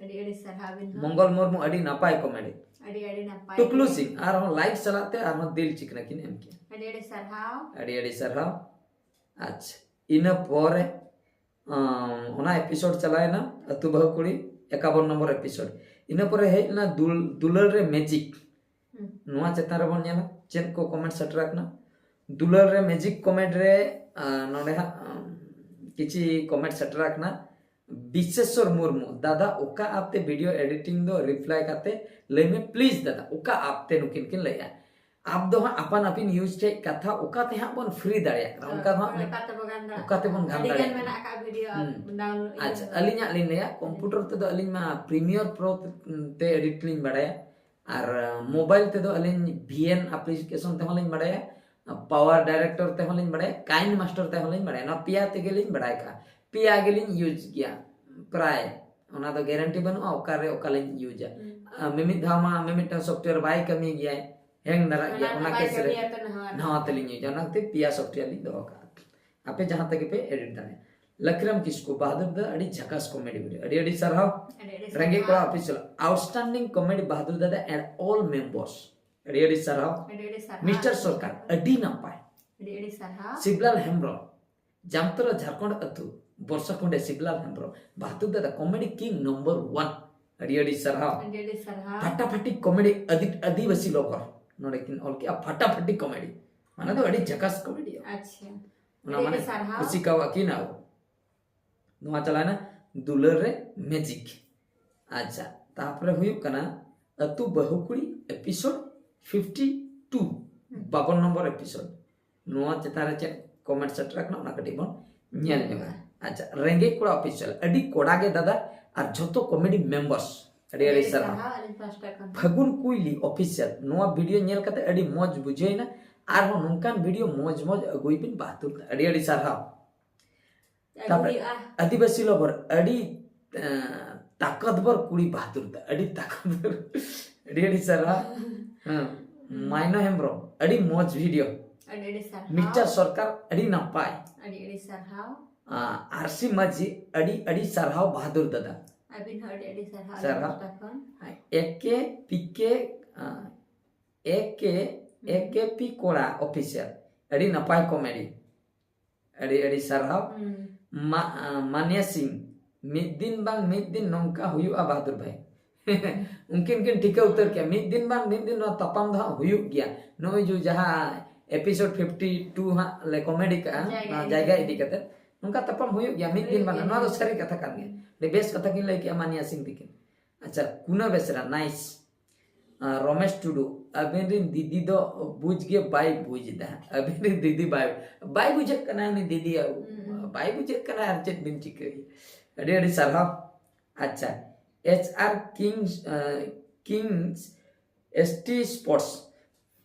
ᱟᱹᱰᱤ ᱟᱹᱰᱤ ᱥᱟᱨᱦᱟᱣ ᱟᱹᱵᱤᱱ ᱦᱚᱸ᱾ ᱢᱚᱝᱜᱚᱞ ᱢᱩᱨᱢᱩ, ᱟᱹᱰᱤ ᱱᱟᱯᱟᱭ ᱠᱚᱢᱮᱰᱤ᱾ ᱟᱹᱰᱤ ᱟᱹᱰᱤ ᱱᱟᱯᱟᱭ᱾ ᱴᱩᱠᱞᱩ ᱥᱤᱝ, ᱟᱨᱦᱚᱸ ᱞᱟᱭᱤᱠ ᱥᱟᱞᱟᱜ ᱛᱮ ᱟᱨᱦᱚᱸ ᱫᱤᱞ ᱪᱤᱠᱱᱟ ᱠᱤᱱ ᱮᱢ ᱠᱮᱭᱟ᱾ ᱟᱹᱰᱤ ᱟᱹᱰᱤ ᱥᱟᱨᱦᱟᱣ᱾ ᱟᱹᱰᱤ ᱟᱹᱰᱤ ᱥᱟᱨᱦᱟᱣ᱾ ᱟᱪᱪᱷᱟ, ᱤᱱᱟᱹ ᱯᱚᱨᱮ ᱟᱢ, ᱚᱱᱟ ᱮᱯᱤᱥᱳᱰ ᱪᱟᱞᱟᱣᱮᱱᱟ ᱟᱹᱛᱩ ᱵᱟᱹᱦᱩ ᱠᱩᱲᱤ, ᱮᱠᱟᱵᱚᱱ ᱱᱚᱢᱵᱚᱨ ᱮᱯᱤᱥᱳᱰ᱾ ᱤᱱᱟᱹ ᱯᱚᱨᱮ ᱦᱮᱡ ᱮᱱᱟ ᱫᱩᱞ- ᱫᱩᱞᱟᱹᱲ ᱨᱮ ᱢᱮᱡᱤᱠ᱾ ᱦᱩᱸ᱾ ᱱᱚᱣᱟ ᱪᱮᱛᱟᱱ ᱨᱮᱵᱚᱱ ᱧᱮᱞᱟ ᱪᱮᱫ ᱠᱚ ᱠᱚᱢᱮᱱᱴ ᱥᱮᱴᱮᱨ ᱟᱠᱟᱱᱟ᱾ ᱫᱩᱞᱟᱹᱲ ᱨᱮ ᱢᱮᱡᱤᱠ ᱠᱚᱢᱮᱱᱴ ᱨᱮ, ᱟ, ᱱᱚᱰᱮ ᱦᱟᱸᱜ ᱟᱢ, ᱠᱤᱪᱷᱤ ᱠᱚᱢᱮᱱᱴ ᱥᱮᱴᱮᱨ ᱟᱠᱟᱱᱟ᱾ ᱵᱤᱥᱮᱥᱚᱨ ᱢᱩᱨᱢᱩ, ᱫᱟᱫᱟ ᱚᱠᱟ ᱟᱯ ᱛᱮ ᱵᱷᱤᱰᱤᱭᱳ ᱮᱰᱤᱴᱤᱝ ᱫᱚ ᱨᱤᱯᱞᱟᱭ ᱠᱟᱛᱮ ᱞᱟᱹᱭ ᱢᱮ ᱯᱞᱤᱡ ᱫᱟᱫᱟ, ᱚᱠᱟ ᱟᱯ ᱛᱮ ᱱᱩᱠᱤᱱ ᱠᱤᱱ ᱞᱟᱹᱭᱟ᱾ ᱟᱯ ᱫᱚ ᱦᱟᱸᱜ ᱟᱯᱟᱱ ᱟᱯᱤᱱ ᱤᱭᱩᱡᱽ ᱴᱷᱮᱡ ᱠᱟᱛᱷᱟ, ᱚᱠᱟ ᱛᱮ ᱦᱟᱸᱜ ᱵᱚᱱ ᱯᱷᱨᱤ ᱫᱟᱲᱮᱭᱟᱜ ᱠᱟᱱᱟ, ᱚᱱᱠᱟ ᱫᱚ ᱦᱟᱸᱜ ᱚᱠᱟ ᱛᱮᱵᱚ ᱜᱟᱱ ᱫᱟᱲᱮᱭᱟᱜ ᱚᱠᱟ ᱛᱮᱵᱚᱱ ᱜᱟᱱ ᱟᱹᱰᱤ ᱜᱟᱱ ᱫᱟᱲᱮᱭᱟᱜ ᱢᱮᱱᱟᱜ ᱟᱠᱟᱫ ᱵᱷᱤᱰᱤᱭᱳ ᱦᱩᱸ᱾ ᱰᱟᱣᱩᱱᱞᱳᱰ ᱤᱭᱟᱹ ᱟᱪᱪᱷᱟ, ᱠᱟᱱᱟ᱾ ᱟᱹᱞᱤᱧᱟᱜ ᱞᱤᱧ ᱞᱟᱹᱭᱟ, ᱠᱚᱢᱯᱤᱭᱩᱴᱟᱨ ᱛᱮᱫᱚ ᱟᱹᱞᱤᱧ ᱢᱟ ᱯᱨᱤᱢᱤᱭᱟᱨ ᱯᱨᱳ ᱛᱮ ᱮᱰᱤᱴ ᱞᱤᱧ ᱵᱟᱲᱟᱭᱟ, ᱟᱨ ᱢᱳᱵᱟᱭᱤᱞ ᱛᱮᱫᱚ ᱟᱹᱞᱤᱧ ᱵᱷᱤ ᱮᱱ ᱟᱯᱞᱤᱠᱮᱥᱚᱱ ᱛᱮᱦᱚᱸ ᱞᱤᱧ ᱵᱟᱲᱟᱭᱟ, ᱯᱟᱣᱟᱨ ᱰᱟᱭᱨᱮᱠᱴᱚᱨ ᱛᱮᱦᱚᱸ ᱞᱤᱧ ᱵᱟᱲᱟᱭᱟ, ᱠᱟᱭᱤᱱ ᱢᱟᱥᱴᱟᱨ ᱛᱮᱦᱚᱸ ᱞᱤᱧ ᱵᱟᱲᱟᱭᱟ᱾ ᱱᱚᱣᱟ ᱯᱮᱭᱟ ᱛᱮᱜᱮ ᱞᱤᱧ ᱵᱟᱲᱟᱭ ᱠᱟᱜᱼᱟ, ᱯᱮᱭᱟ ᱜᱮᱞᱤᱧ ᱤᱭᱩᱡᱽ ᱜᱮᱭᱟ ᱯᱨᱟᱭ᱾ ᱚᱱᱟ ᱫᱚ ᱜᱮᱨᱮᱱᱴᱤ ᱵᱟᱹᱱᱩᱜᱼᱟ ᱚᱠᱟᱨᱮ ᱚᱠᱟ ᱞᱤᱧ ᱤᱭᱩᱡᱟ᱾ ᱦᱩᱸ᱾ ᱟᱨ ᱢᱤᱢᱤᱫ ᱫᱷᱟᱣ ᱢᱟ ᱢᱤᱢᱤᱫᱴᱟᱝ ᱥᱚᱯᱷᱴᱣᱮᱭᱟᱨ ᱵᱟᱭ ᱠᱟᱹᱢᱤ ᱜᱮᱭᱟᱭ, ᱦᱮᱝ ᱫᱷᱟᱨᱟᱜ ᱜᱮᱭᱟ, ᱚᱱᱟ ᱚᱱᱟ ᱵᱟᱭ ᱠᱮᱥ ᱨᱮ ᱠᱟᱹᱢᱤᱭᱟ ᱛᱚ ᱱᱟᱣᱟ ᱨᱮ᱾ ᱱᱟᱣᱟ ᱛᱮᱞᱤᱧ ᱤᱭᱩᱡᱟ᱾ ᱚᱱᱟ ᱠᱷᱟᱹᱛᱤᱨ ᱯᱮᱭᱟ ᱥᱚᱯᱷᱴᱣᱮᱭᱟᱨ ᱞᱤᱧ ᱫᱚᱦᱚ ᱠᱟᱜᱼᱟ, ᱟᱯᱮ ᱡᱟᱦᱟᱸ ᱛᱮᱜᱮ ᱯᱮ ᱮᱰᱤᱴ ᱫᱟᱲᱮᱭᱟᱜᱼᱟ᱾ ᱞᱟᱠᱷᱨᱟᱢ ᱠᱤᱥᱠᱩ, ᱵᱟᱦᱟᱫᱩᱨ ᱫᱟ ᱟᱹᱰᱤ ᱡᱷᱟᱠᱟᱥ comedy video, ᱟᱹᱰᱤ ᱟᱹᱰᱤ ᱥᱟᱨᱦᱟᱣ᱾ ᱟᱹᱰᱤ ᱟᱹᱰᱤ ᱨᱮᱸᱜᱮᱡ ᱥᱟᱨᱦᱟᱣ᱾ ᱠᱚᱲᱟ official, outstanding comedy ᱵᱟᱦᱟᱫᱩᱨ ᱫᱟᱫᱟ and all members, ᱟᱹᱰᱤ ᱟᱹᱰᱤ ᱥᱟᱨᱦᱟᱣ᱾ ᱟᱹᱰᱤ ᱟᱹᱰᱤ ᱥᱟᱨᱦᱟᱣ᱾ ᱢᱤᱥᱴᱟᱨ ᱥᱚᱨᱠᱟᱨ, ᱟᱹᱰᱤ ᱱᱟᱯᱟᱭ᱾ ᱟᱹᱰᱤ ᱟᱹᱰᱤ ᱥᱟᱨᱦᱟᱣ᱾ ᱥᱤᱵᱞᱟᱞ ᱦᱮᱢᱵᱨᱚᱢ, ᱡᱟᱢᱛᱚᱨᱟ ᱡᱷᱟᱲᱠᱷᱚᱸᱰ ᱟᱹᱛᱩ, ᱵᱚᱨᱥᱟ ᱠᱷᱚᱸᱰᱮ ᱥᱤᱵᱞᱟᱞ ᱦᱮᱢᱵᱨᱚᱢ, ᱵᱟᱦᱟᱫᱩᱨ ᱫᱟᱫᱟ comedy king number one, ᱟᱹᱰᱤ ᱟᱹᱰᱤ ᱥᱟᱨᱦᱟᱣ᱾ ᱟᱹᱰᱤ ᱟᱹᱰᱤ ᱥᱟᱨᱦᱟᱣ᱾ ᱯᱷᱟᱴᱟᱯᱷᱟᱴᱤ comedy, ᱟᱹᱫᱤ ᱟᱹᱫᱤᱵᱟᱹᱥᱤ lover, ᱱᱚᱰᱮ ᱠᱤᱱ ᱚᱞ ᱠᱮᱜᱼᱟ ᱯᱷᱟᱴᱟᱯᱷᱟᱴᱤ comedy, ᱢᱟᱱᱮ ᱫᱚ ᱟᱹᱰᱤ ᱡᱷᱟᱠᱟᱥ comedy᱾ ᱟᱪᱪᱷᱟ᱾ ᱚᱱᱟ ᱟᱹᱰᱤ ᱢᱟᱱᱮ ᱟᱹᱰᱤ ᱥᱟᱨᱦᱟᱣ᱾ ᱠᱩᱥᱤ ᱠᱟᱣᱟᱜ ᱠᱤᱱ ᱟᱵᱚ᱾ ᱱᱚᱣᱟ ᱪᱟᱞᱟᱣᱱᱟ ᱫᱩᱞᱟᱹᱲ ᱨᱮ magic᱾ ᱟᱪᱪᱷᱟ, ᱛᱟᱨᱯᱚᱨᱮ ᱦᱩᱭᱩᱜ ᱠᱟᱱᱟ ᱟᱹᱛᱩ ᱵᱟᱹᱦᱩ ᱠᱩᱲᱤ episode fifty two, ᱵᱟᱵᱚᱱ ᱱᱚᱢᱵᱚᱨ episode᱾ ᱱᱚᱣᱟ ᱪᱮᱛᱟᱱ ᱨᱮ ᱪᱮᱫ comment ᱥᱮᱴᱮᱨ ᱟᱠᱟᱱᱟ ᱚᱱᱟ ᱠᱟᱹᱴᱤᱡ ᱵᱚᱱ ᱧᱮᱞ ᱧᱚᱜᱟ᱾ ᱟᱪᱪᱷᱟ, ᱨᱮᱸᱜᱮᱡ ᱠᱚᱲᱟ official, ᱟᱹᱰᱤ ᱠᱚᱲᱟ ᱜᱮ ᱫᱟᱫᱟ ᱟᱨ ᱡᱷᱚᱛᱚ comedy members, ᱟᱹᱰᱤ ᱟᱹᱰᱤ ᱥᱟᱨᱦᱟᱣ᱾ ᱟᱹᱞᱤᱧ ᱯᱟᱦᱴᱟ ᱠᱷᱚᱱ᱾ ᱯᱷᱟᱹᱜᱩᱱ ᱠᱩᱭᱞᱤ official, ᱱᱚᱣᱟ video ᱧᱮᱞ ᱠᱟᱛᱮ ᱟᱹᱰᱤ ᱢᱚᱡᱽ ᱵᱩᱡᱷᱟᱹᱣ ᱮᱱᱟ, ᱟᱨᱦᱚᱸ ᱱᱚᱝᱠᱟᱱ video ᱢᱚᱡᱽ ᱢᱚᱡᱽ ᱟᱹᱜᱩᱭ ᱵᱤᱱ ᱵᱟᱦᱟᱫᱩᱨ ᱫᱟ, ᱟᱹᱰᱤ ᱟᱹᱰᱤ ᱥᱟᱨᱦᱟᱣ᱾ ᱟᱹᱜᱩ ᱛᱟᱯᱚᱨᱮ ᱦᱩᱭᱩᱜᱼᱟ᱾ ᱟᱹᱫᱤᱵᱟᱹᱥᱤ lover, ᱟᱹᱰᱤ ᱮᱸ, ᱛᱟᱠᱚᱛᱵᱚᱨ ᱠᱩᱲᱤ ᱵᱟᱦᱟᱫᱩᱨ ᱫᱟ, ᱟᱹᱰᱤ ᱛᱟᱠᱚᱛᱵᱚᱨ᱾ ᱟᱹᱰᱤ ᱟᱹᱰᱤ ᱥᱟᱨᱦᱟᱣ᱾ ᱦᱮᱸ, ᱢᱟᱭᱱᱚ ᱦᱮᱢᱵᱨᱚᱢ, ᱟᱹᱰᱤ ᱢᱚᱡᱽ video᱾ ᱟᱹᱰᱤ ᱟᱹᱰᱤ ᱥᱟᱨᱦᱟᱣ᱾ ᱢᱤᱥᱴᱟᱨ ᱥᱚᱨᱠᱟᱨ, ᱟᱹᱰᱤ ᱱᱟᱯᱟᱭ᱾ ᱟᱹᱰᱤ ᱟᱹᱰᱤ ᱥᱟᱨᱦᱟᱣ᱾ ᱟᱨ ᱟᱨᱥᱤ ᱢᱟᱹᱡᱷᱤ, ᱟᱹᱰᱤ ᱟᱹᱰᱤ ᱥᱟᱨᱦᱟᱣ ᱵᱟᱦᱟᱫᱩᱨ ᱫᱟᱫᱟ᱾ ᱟᱹᱵᱤᱱ ᱦᱚᱸ ᱟᱹᱰᱤ ᱟᱹᱰᱤ ᱥᱟᱨᱦᱟᱣ᱾ ᱥᱟᱨᱦᱟᱣ᱾ ᱟᱹᱞᱤᱧ ᱯᱟᱦᱴᱟ ᱠᱷᱚᱱ᱾ ᱮᱠᱮ ᱯᱤᱠᱮ, ᱟᱸ, ᱮᱠᱮ ᱮᱠᱮ ᱯᱤ ᱠᱚᱲᱟ official, ᱟᱹᱰᱤ ᱱᱟᱯᱟᱭ comedy, ᱟᱹᱰᱤ ᱟᱹᱰᱤ ᱥᱟᱨᱦᱟᱣ᱾ ᱦᱩᱸ᱾ ᱢᱟ-, ᱟᱸ, ᱢᱟᱱᱭᱟ ᱥᱤᱝ, ᱢᱤᱫ ᱫᱤᱱ ᱵᱟᱝ ᱢᱤᱫ ᱫᱤᱱ ᱱᱚᱝᱠᱟ ᱦᱩᱭᱩᱜᱼᱟ ᱵᱟᱦᱟᱫᱩᱨ ᱵᱷᱟᱭ᱾ ᱩᱱᱠᱤᱱ ᱠᱤᱱ ᱴᱷᱤᱠᱟᱹ ᱩᱛᱟᱹᱨ ᱠᱮᱭᱟ, ᱢᱤᱫ ᱫᱤᱱ ᱵᱟᱝ ᱢᱤᱫ ᱫᱤᱱ ᱱᱚᱣᱟ ᱛᱟᱯᱟᱢ ᱫᱚ ᱦᱟᱸᱜ ᱦᱩᱭᱩᱜ ᱜᱮᱭᱟ᱾ ᱱᱚᱜᱼᱚᱭ ᱡᱮ ᱡᱟᱦᱟᱸ episode fifty two ᱦᱟᱸᱜ ᱞᱮ comedy ᱠᱟᱜᱼᱟ, ᱡᱟᱭᱜᱟ ᱱᱚᱣᱟ ᱤᱫᱤ ᱡᱟᱭᱜᱟ ᱠᱟᱛᱮ᱾ ᱤᱫᱤ ᱠᱟᱛᱮ, ᱱᱚᱝᱠᱟ ᱛᱟᱯᱟᱢ ᱦᱩᱭᱩᱜ ᱜᱮᱭᱟ ᱢᱤᱫ ᱫᱤᱱ ᱦᱩᱭᱩᱜ ᱵᱟᱝ᱾ ᱜᱮᱭᱟ᱾ ᱱᱚᱣᱟ ᱫᱚ ᱥᱟᱹᱨᱤ ᱠᱟᱛᱷᱟ ᱠᱟᱱ ᱜᱮᱭᱟ, ᱟᱹᱰᱤ ᱵᱮᱥ ᱠᱟᱛᱷᱟ ᱠᱤᱱ ᱞᱟᱹᱭ ᱠᱮᱜᱼᱟ ᱢᱟᱱᱭᱟ ᱥᱤᱝ ᱛᱤᱠᱤᱱ᱾ ᱟᱪᱪᱷᱟ, ᱠᱩᱱᱟᱹ ᱵᱮᱥᱨᱟ, nice᱾ ᱟᱨ ᱨᱚᱢᱮᱥ ᱴᱩᱰᱩ, ᱟᱵᱮᱱ ᱨᱮᱱ ᱫᱤᱫᱤ ᱫᱚ ᱵᱩᱡᱽ ᱜᱮ ᱵᱟᱭ ᱵᱩᱡᱽ ᱮᱫᱟ᱾ ᱟᱵᱮᱱ ᱨᱮᱱ ᱫᱤᱫᱤ ᱵᱟᱭ, ᱵᱟᱭ ᱵᱩᱡᱷᱟᱹᱜ ᱠᱟᱱᱟ ᱩᱱᱤ ᱫᱤᱫᱤᱭᱟᱜ, ᱦᱩᱸ᱾ ᱵᱟᱭ ᱵᱩᱡᱷᱟᱹᱜ ᱠᱟᱱᱟ ᱟᱨ ᱪᱮᱫ ᱵᱤᱱ ᱪᱤᱠᱟᱹᱭᱟ᱾ ᱟᱹᱰᱤ ᱟᱹᱰᱤ ᱥᱟᱨᱦᱟᱣ᱾ ᱟᱪᱪᱷᱟ, H R Kings, ᱟᱸ, Kings S T Sports,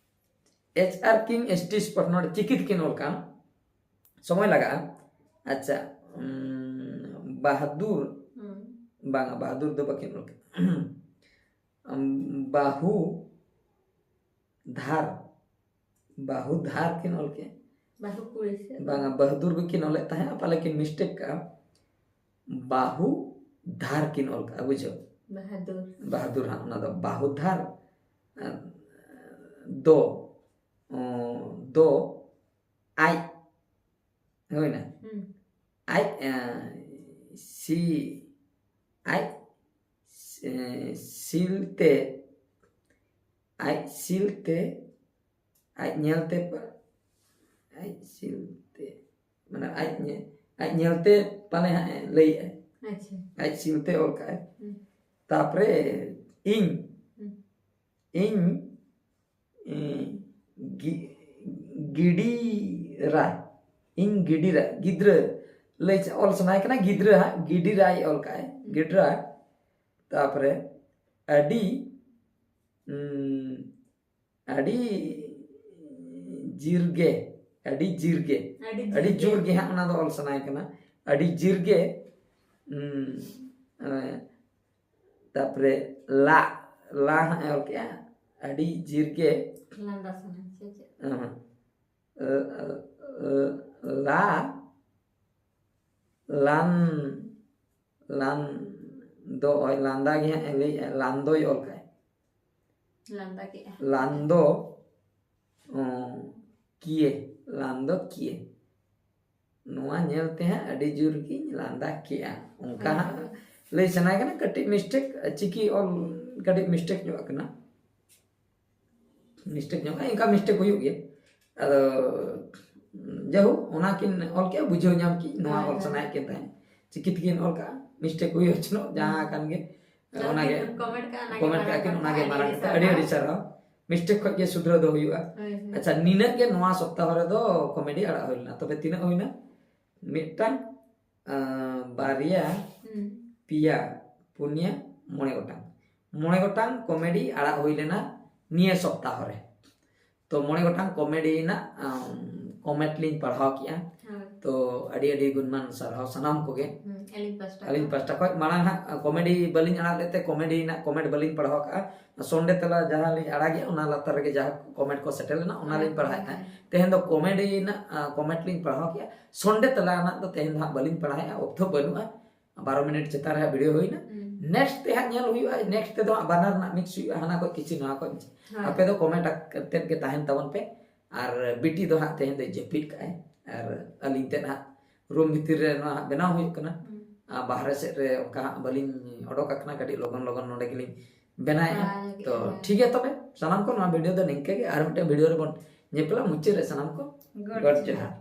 H R King S T Sports, ᱱᱚᱰᱮ ᱪᱤᱠᱤ ᱛᱮᱠᱤᱱ ᱚᱞ ᱠᱟᱜᱼᱟ, ᱥᱚᱢᱚᱭ ᱞᱟᱜᱟᱜᱼᱟ᱾ ᱟᱪᱪᱷᱟ, ᱩᱸ, ᱵᱟᱦᱟᱫᱩᱨ, ᱦᱩᱸ᱾ ᱵᱟᱝᱟ, ᱵᱟᱦᱟᱫᱩᱨ ᱫᱚ ᱵᱟᱹᱠᱤᱱ ᱚᱞ ᱠᱟᱜᱼᱟ᱾ ᱩᱸ, ᱵᱟᱦᱩ ᱫᱷᱟᱨ, ᱵᱟᱦᱩ ᱫᱷᱟᱨ ᱠᱤᱱ ᱚᱞ ᱠᱮᱜᱼᱟ᱾ ᱵᱟᱹᱦᱩ ᱠᱩᱲᱤ ᱥᱮ? ᱵᱟᱝᱟ, ᱵᱟᱦᱟᱫᱩᱨ ᱜᱮᱠᱤᱱ ᱚᱞᱮᱫ ᱛᱟᱦᱮᱸᱫ, ᱯᱟᱞᱮ ᱠᱤᱱ ᱢᱤᱥᱴᱮᱠ ᱠᱟᱜᱼᱟ᱾ ᱵᱟᱦᱩ ᱫᱷᱟᱨ ᱠᱤᱱ ᱚᱞ ᱠᱟᱜᱼᱟ, ᱵᱩᱡᱷᱟᱹᱣ? ᱵᱟᱦᱟᱫᱩᱨ᱾ ᱵᱟᱦᱟᱫᱩᱨ ᱦᱟᱸᱜ, ᱚᱱᱟ ᱫᱚ ᱵᱟᱦᱩ ᱫᱷᱟᱨ ᱫᱚ ᱫᱚ ᱟᱡ ᱦᱩᱭᱱᱟ᱾ ᱟᱡ ᱥᱤ ᱟᱡ ᱥᱤᱞᱛᱮ ᱟᱡ ᱥᱤᱞᱛᱮ ᱟᱡ ᱧᱮᱞᱛᱮ ᱟᱡ ᱥᱤᱞᱛᱮ ᱢᱟᱱᱮ ᱟᱡ ᱟᱡ ᱧᱮᱞᱛᱮ ᱯᱟᱞᱮ ᱦᱟᱸᱜ ᱞᱟᱹᱭᱮᱜᱼᱟᱭ᱾ ᱟᱡ ᱥᱤᱞᱛᱮ ᱚᱞ ᱠᱟᱜᱼᱟᱭ᱾ ᱛᱟᱯᱚᱨᱮ ᱤᱧ ᱤᱧ ᱜᱤᱰᱤᱨᱟ ᱤᱧ ᱜᱤᱰᱤᱨᱟ ᱜᱤᱫᱽᱨᱟᱹ ᱞᱟᱹᱭ ᱚᱞ ᱥᱟᱱᱟᱭ ᱠᱟᱱᱟ, ᱜᱤᱫᱽᱨᱟᱹ ᱦᱟᱸᱜ ᱜᱤᱰᱤᱨᱟᱭ ᱚᱞ ᱠᱟᱜᱼᱟᱭ᱾ ᱜᱤᱰᱨᱟ᱾ ᱛᱟᱯᱚᱨᱮ ᱟᱹᱰᱤ ᱟᱹᱰᱤ ᱡᱤᱨᱜᱮ ᱟᱹᱰᱤ ᱡᱤᱨᱜᱮ ᱟᱹᱰᱤ ᱡᱳᱨ ᱜᱮ ᱦᱟᱸᱜ ᱚᱱᱟ ᱫᱚ ᱚᱞ ᱥᱟᱱᱟᱭ ᱠᱟᱱᱟ᱾ ᱟᱹᱰᱤ ᱡᱤᱨᱜᱮ ᱛᱟᱯᱚᱨᱮ ᱞᱟ ᱞᱟ ᱦᱟᱸᱜ ᱮ ᱚᱞ ᱠᱮᱜᱼᱟ᱾ ᱟᱹᱰᱤ ᱡᱤᱨᱜᱮ ᱞᱟᱸᱫᱟ ᱥᱟᱱᱟ ᱪᱮ ᱪᱮᱫ? ᱞᱟ ᱞᱟᱱ ᱞᱟᱱ ᱫᱚ ᱞᱟᱸᱫᱟ ᱜᱮ ᱦᱟᱸᱜ ᱮ ᱞᱟᱹᱭᱮᱜᱼᱟ᱾ ᱞᱟᱱᱫᱚᱭ ᱚᱞ ᱠᱟᱜᱼᱟ᱾ ᱞᱟᱸᱫᱟ ᱠᱮᱜᱼᱟ᱾ ᱞᱟᱱᱫᱚ ᱠᱤᱭᱮ ᱞᱟᱱᱫᱚ ᱠᱤᱭᱮ ᱱᱚᱣᱟ ᱧᱮᱞ ᱛᱮ ᱦᱟᱸᱜ ᱟᱹᱰᱤ ᱡᱳᱨ ᱜᱤᱧ ᱞᱟᱸᱫᱟ ᱠᱮᱜᱼᱟ᱾ ᱚᱱᱠᱟ ᱦᱟᱸᱜ ᱞᱟᱹᱭ ᱥᱟᱱᱟᱭ ᱠᱟᱱᱟ᱾ ᱠᱟᱹᱴᱤᱡ ᱢᱤᱥᱴᱮᱠ, ᱪᱤᱠᱤ ᱚᱞ ᱠᱟᱹᱴᱤᱡ ᱢᱤᱥᱴᱮᱠ ᱧᱚᱜ ᱟᱠᱟᱱᱟ᱾ ᱢᱤᱥᱴᱮᱠ ᱧᱚᱜ ᱤᱱᱠᱟ ᱢᱤᱥᱴᱮᱠ ᱦᱩᱭᱩᱜ ᱜᱮᱭᱟ᱾ ᱟᱫᱚ ᱡᱟᱭᱦᱳᱠ, ᱚᱱᱟ ᱠᱤᱱ ᱚᱞ ᱠᱮᱜᱼᱟ, ᱵᱩᱡᱷᱟᱹᱣ ᱧᱟᱢ ᱠᱤᱱ ᱱᱚᱣᱟ ᱚᱞ ᱥᱟᱱᱟᱭᱮᱫ ᱠᱤᱱ ᱛᱟᱦᱮᱸᱫ᱾ ᱪᱤᱠᱤ ᱛᱮᱠᱤᱱ ᱚᱞ ᱠᱟᱜᱼᱟ, ᱢᱤᱥᱴᱮᱠ ᱦᱩᱭ ᱦᱚᱪᱚᱱᱚᱜ ᱡᱟᱦᱟᱸ ᱠᱟᱱ ᱜᱮ᱾ ᱚᱱᱟᱜᱮ ᱠᱚᱢᱮᱱᱴ ᱠᱟᱜᱼᱟ, ᱚᱱᱟᱜᱮ ᱠᱚᱢᱮᱱᱴ ᱢᱟᱨᱟᱝ ᱠᱟᱜᱼᱟ ᱠᱤᱱ, ᱠᱟᱛᱷᱟ᱾ ᱚᱱᱟᱜᱮ ᱟᱹᱰᱤ ᱢᱟᱨᱟᱝ ᱟᱹᱰᱤ ᱠᱟᱛᱷᱟ᱾ ᱟᱹᱰᱤ ᱥᱟᱨᱦᱟᱣ᱾ ᱟᱹᱰᱤ ᱟᱹᱰᱤ ᱥᱟᱨᱦᱟᱣ᱾ ᱢᱤᱥᱴᱮᱠ ᱠᱷᱚᱡ ᱜᱮ ᱥᱩᱫᱷᱨᱟᱹᱣ ᱫᱚ ᱦᱩᱭᱩᱜᱼᱟ᱾ ᱦᱳᱭ, ᱦᱳᱭ᱾ ᱟᱪᱪᱷᱟ, ᱱᱤᱱᱟᱹᱜ ᱜᱮ ᱱᱚᱣᱟ ᱥᱚᱯᱛᱟᱦᱚ ᱨᱮᱫᱚ ᱠᱚᱢᱮᱰᱤ ᱟᱲᱟᱜ ᱦᱩᱭ ᱞᱮᱱᱟ᱾ ᱛᱚᱵᱮ ᱛᱤᱱᱟᱹᱜ ᱦᱩᱭᱱᱟ? ᱢᱤᱫᱴᱟᱝ, ᱟᱸ, ᱵᱟᱨᱭᱟ, ᱦᱩᱸ᱾ ᱯᱮᱭᱟ, ᱯᱩᱱᱭᱟ, ᱢᱚᱬᱮ ᱜᱚᱴᱟᱝ᱾ ᱢᱚᱬᱮ ᱜᱚᱴᱟᱝ ᱠᱚᱢᱮᱰᱤ ᱟᱲᱟᱜ ᱦᱩᱭ ᱞᱮᱱᱟ ᱱᱤᱭᱟᱹ ᱥᱚᱯᱛᱟᱦᱚ ᱨᱮ᱾ ᱛᱚ ᱢᱚᱬᱮ ᱜᱚᱴᱟᱝ ᱠᱚᱢᱮᱰᱤ ᱨᱮᱱᱟᱜ, ᱟᱸ, ᱠᱚᱢᱮᱱᱴ ᱞᱤᱧ ᱯᱟᱲᱦᱟᱣ ᱠᱮᱜᱼᱟ᱾ ᱦᱳᱭ᱾ ᱛᱚ ᱟᱹᱰᱤ ᱟᱹᱰᱤ ᱜᱩᱱᱢᱟᱱ ᱥᱟᱨᱦᱟᱣ ᱥᱟᱱᱟᱢ ᱠᱚᱜᱮ᱾ ᱦᱩᱸ, ᱟᱹᱞᱤᱧ ᱯᱟᱥᱴᱟ ᱟᱹᱞᱤᱧ ᱠᱷᱚᱱ᱾ ᱯᱟᱥᱴᱟ ᱠᱷᱚᱱ ᱢᱟᱲᱟᱝ ᱦᱟᱸᱜ ᱠᱚᱢᱮᱰᱤ ᱵᱟᱹᱞᱤᱧ ᱟᱲᱟᱜ ᱞᱮᱫ ᱛᱮ ᱠᱚᱢᱮᱰᱤ ᱨᱮᱱᱟᱜ ᱠᱚᱢᱮᱱᱴ ᱵᱟᱹᱞᱤᱧ ᱯᱟᱲᱦᱟᱣ ᱠᱟᱜᱼᱟ᱾ ᱥᱚᱱᱰᱮ ᱛᱟᱞᱟ ᱡᱟᱦᱟᱸ ᱞᱤᱧ ᱟᱲᱟᱜᱮᱜᱼᱟ, ᱚᱱᱟ ᱞᱟᱛᱟᱨ ᱨᱮᱜᱮ ᱡᱟᱦᱟᱸ ᱠᱚᱢᱮᱱᱴ ᱠᱚ ᱥᱮᱴᱮᱨ ᱞᱮᱱᱟ, ᱚᱱᱟ ᱞᱤᱧ ᱯᱟᱲᱦᱟᱣᱮᱫ ᱛᱟᱦᱮᱸᱫ᱾ ᱛᱮᱦᱮᱧ ᱫᱚ ᱠᱚᱢᱮᱰᱤ ᱨᱮᱱᱟᱜ ᱠᱚᱢᱮᱱᱴ ᱞᱤᱧ ᱯᱟᱲᱦᱟᱣ ᱠᱮᱜᱼᱟ᱾ ᱥᱚᱱᱰᱮ ᱛᱟᱞᱟ ᱨᱮᱱᱟᱜ ᱫᱚ ᱛᱮᱦᱮᱧ ᱫᱚ ᱦᱟᱸᱜ ᱵᱟᱹᱞᱤᱧ ᱯᱟᱲᱦᱟᱣᱮᱫᱼᱟ, ᱚᱠᱛᱚ ᱵᱟᱹᱱᱩᱜᱼᱟ᱾ ᱵᱟᱨᱚ ᱢᱤᱱᱤᱴ ᱪᱮᱛᱟᱱ ᱨᱮ ᱦᱟᱸᱜ ᱵᱷᱤᱰᱤᱭᱳ ᱦᱩᱭᱱᱟ᱾ ᱦᱩᱸ᱾ ᱱᱮᱠᱥᱴ ᱛᱮ ᱦᱟᱸᱜ ᱧᱮᱞ ᱦᱩᱭᱩᱜᱼᱟ, ᱱᱮᱠᱥᱴ ᱛᱮᱫᱚ ᱦᱟᱸᱜ ᱵᱟᱱᱟᱨ ᱨᱮᱱᱟᱜ ᱢᱤᱠᱥ ᱦᱩᱭᱩᱜᱼᱟ, ᱦᱟᱱᱟ ᱠᱷᱚᱡ ᱠᱤᱪᱷᱩ, ᱱᱚᱣᱟ ᱠᱷᱚᱡ ᱠᱤᱪᱷᱩ᱾ ᱦᱳᱭ᱾ ᱟᱯᱮ ᱫᱚ ᱠᱚᱢᱮᱱᱴ ᱟᱛᱮᱫ ᱜᱮ ᱛᱟᱦᱮᱱ ᱛᱟᱵᱚᱱ ᱯᱮ᱾ ᱟᱨ ᱵᱤᱴᱤ ᱫᱚ ᱦᱟᱸᱜ ᱛᱮᱦᱮᱧ ᱫᱚ ᱡᱟᱹᱯᱤᱫ ᱠᱟᱜᱼᱟᱭ, ᱟᱨ ᱟᱹᱞᱤᱧ ᱛᱮᱫ ᱦᱟᱸᱜ ᱨᱩᱢ ᱵᱷᱤᱛᱤᱨ ᱨᱮ ᱱᱚᱣᱟ ᱦᱟᱸᱜ ᱵᱮᱱᱟᱣ ᱦᱩᱭᱩᱜ ᱠᱟᱱᱟ᱾ ᱦᱩᱸ᱾ ᱟᱨ ᱵᱟᱦᱨᱮ ᱥᱮᱫ ᱨᱮ ᱚᱱᱠᱟ ᱦᱟᱸᱜ ᱵᱟᱹᱞᱤᱧ ᱚᱰᱚᱠ ᱟᱠᱟᱱᱟ, ᱠᱟᱹᱴᱤᱡ ᱞᱚᱜᱚᱱ ᱞᱚᱜᱚᱱ ᱱᱚᱰᱮ ᱜᱮᱞᱤᱧ ᱵᱮᱱᱟᱣᱮᱫᱼᱟ᱾ ᱵᱟᱲᱟ ᱧᱚᱜ ᱛᱚ ᱠᱮᱫᱼᱟ᱾ ᱴᱷᱤᱠ ᱜᱮᱭᱟ ᱛᱚᱵᱮ, ᱥᱟᱱᱟᱢ ᱠᱚ ᱱᱚᱣᱟ ᱵᱷᱤᱰᱤᱭᱳ ᱫᱚ ᱱᱤᱝᱠᱟᱹ ᱜᱮ, ᱟᱨ ᱢᱤᱫᱴᱮᱱ ᱵᱷᱤᱰᱤᱭᱳ ᱨᱮᱵᱚᱱ ᱧᱮᱯᱮᱞᱟ᱾ ᱢᱩᱪᱟᱹᱫ ᱨᱮ ᱥᱟᱱᱟᱢ ᱠᱚ ᱜᱚᱰ ᱜᱚᱰ ᱡᱚᱦᱟᱨ᱾ ᱡᱚᱦᱟᱨ᱾